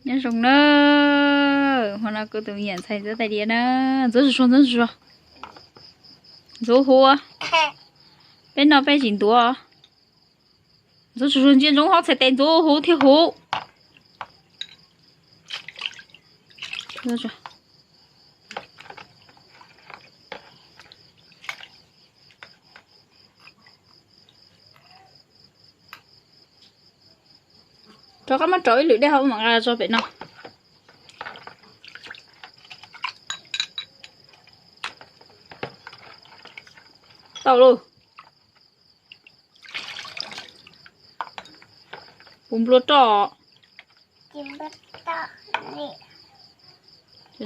Nyob zoo na, hmo no kuv tus me nyuam ntxhais ntxuav tais diav na. Ntxuav tsuag tsuag, ntxuav tsuag tsuag. Ntxuav huv. Peb noj peb tsis ntuav. Ntxuav tsuag tsuag, ntsia ntsoov hauv txhais tes, ntxuav huv thiaj huv. Rov qab muab rau ib lwm dej hauv mam nqa tso pem no. Tau lauj. Puv nplua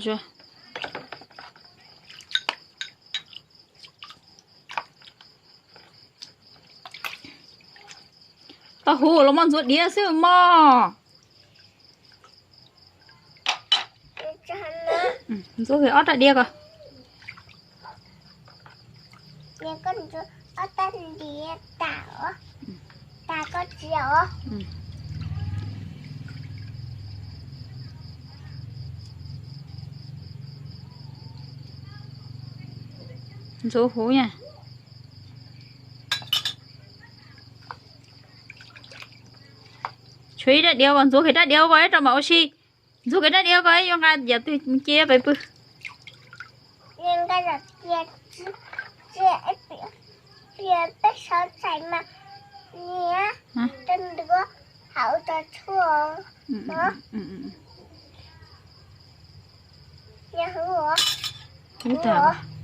roj. Tau huv los mas ntxuav diav xwb mog. Ntxuav kiag ob rab diav ko. Ntxuav huv na. Tshuav ib rab diav ko, ntxuav kiag rab diav ko ib rau mam ua si. Ntxuav kiag rab diav ko, yuav nqa yam twg cia pem pw. Huv tag.